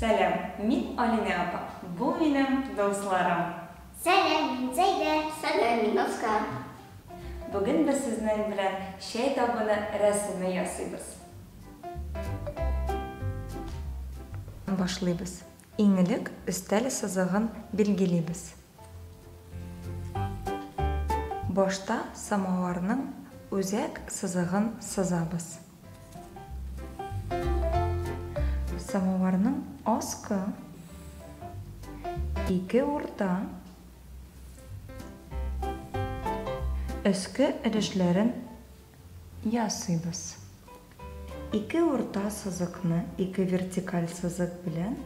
Сәлам, мин Алинә апа. Бу минем дусларым. Сәлам, мин Зәйдә. Сәлам, мин Оскар. Бүген без сезнең белән чәй табыны рәсеме ясыйбыз. Башлыйбыз. Иң элек өстәл сызыгын билгелибез. Башта самоварның үзәк сызыгын сызабыз. Самоварның аскы, ике урта, өске өлешләрен ясыйбыз. Ике урта сызыкны ике вертикаль сызык белән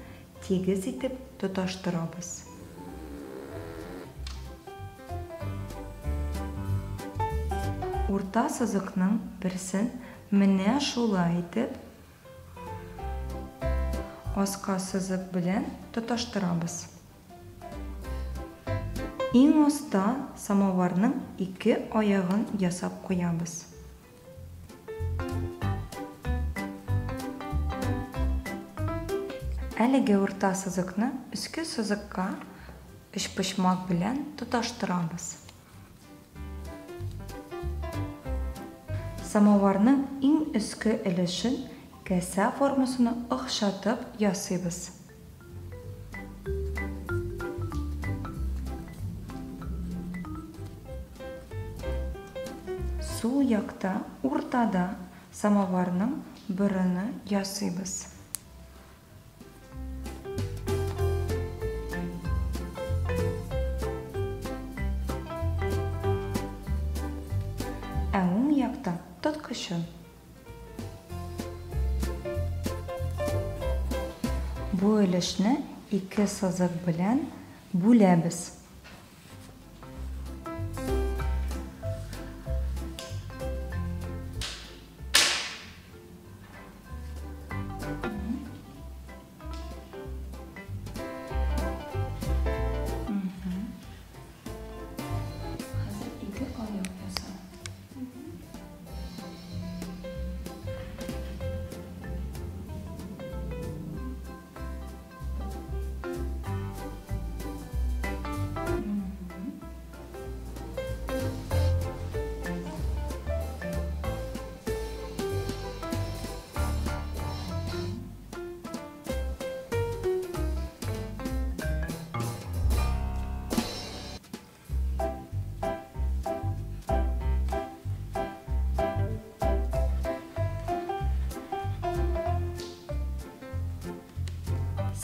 тигез итеп тоташтырабыз. Урта сызыкның берсен менә шулай итеп аска сызык белән тоташтырабыз. Иң аста самоварның ике аягын ясап куябыз. Әлеге урта сызыкны өске сызыкка өчпочмак белән тоташтырабыз. Самоварның иң өске өлешен кәсә формасына охшатып ясыйбыз. Сул якта уртада самоварның борыны ясыйбыз. Ә уң якта тоткычын. Бу өлешне ике сызык белән бүләбез. Хәзер ике аяк яса.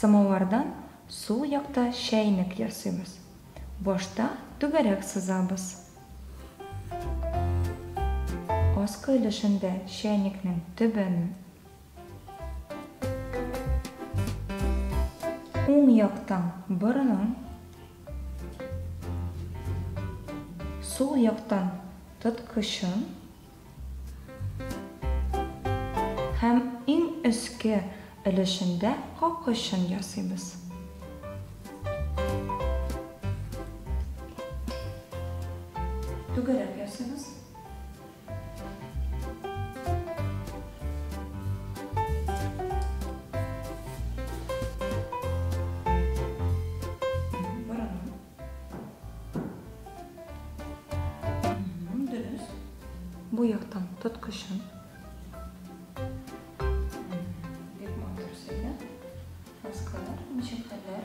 Самовардан сул якта чәйнек ясыйбыз. Башта түгәрәк сызабыз. Аскы өлешендә чәйнекнең төбен, уң яктан борынын, сул яктан тоткычын һәм иң өске өлешендә капкачын ясыйбыз. Түгәрәк ясыйбыз. Борынын. Дөрес. Бу яктан тоткычын. Бик матур сөйлә. Аскалар, ничек хәлләр?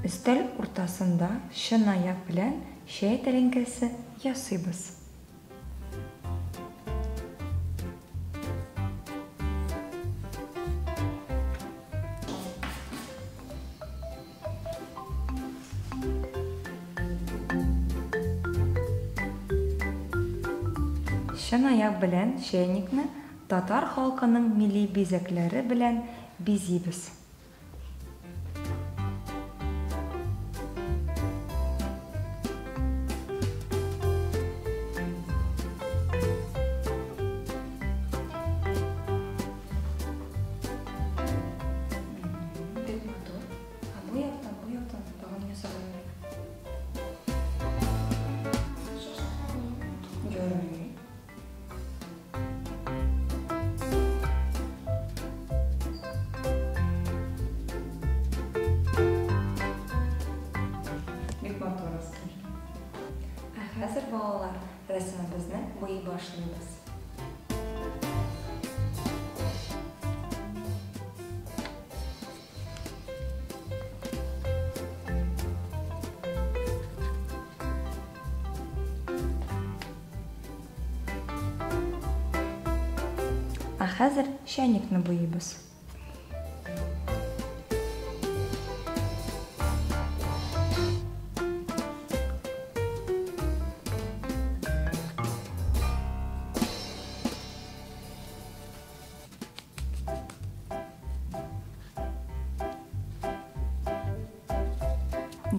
Өстәл уртасында чынаяк белән чәй тәлинкәсе ясыйбыз. Чынаяк белән чәйнекне татар халкының милли бизәкләре белән бизибез. Бик матур. Ә бу яктан, бу яктан тагын ясарга кирәк. Ярый. рәсемебезне буйый башлыйбыз. Ә хәзер чәйнекне буйыйбыз.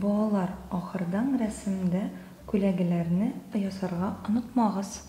Балалар, ахырдан рәсемдә күләгәләрне ясарга онытмагыз.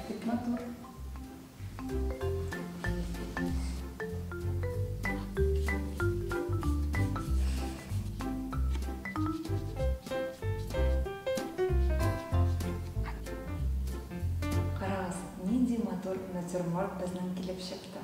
Бик матур. Карагыз, нинди матур натюрморт безнең килеп чыкты.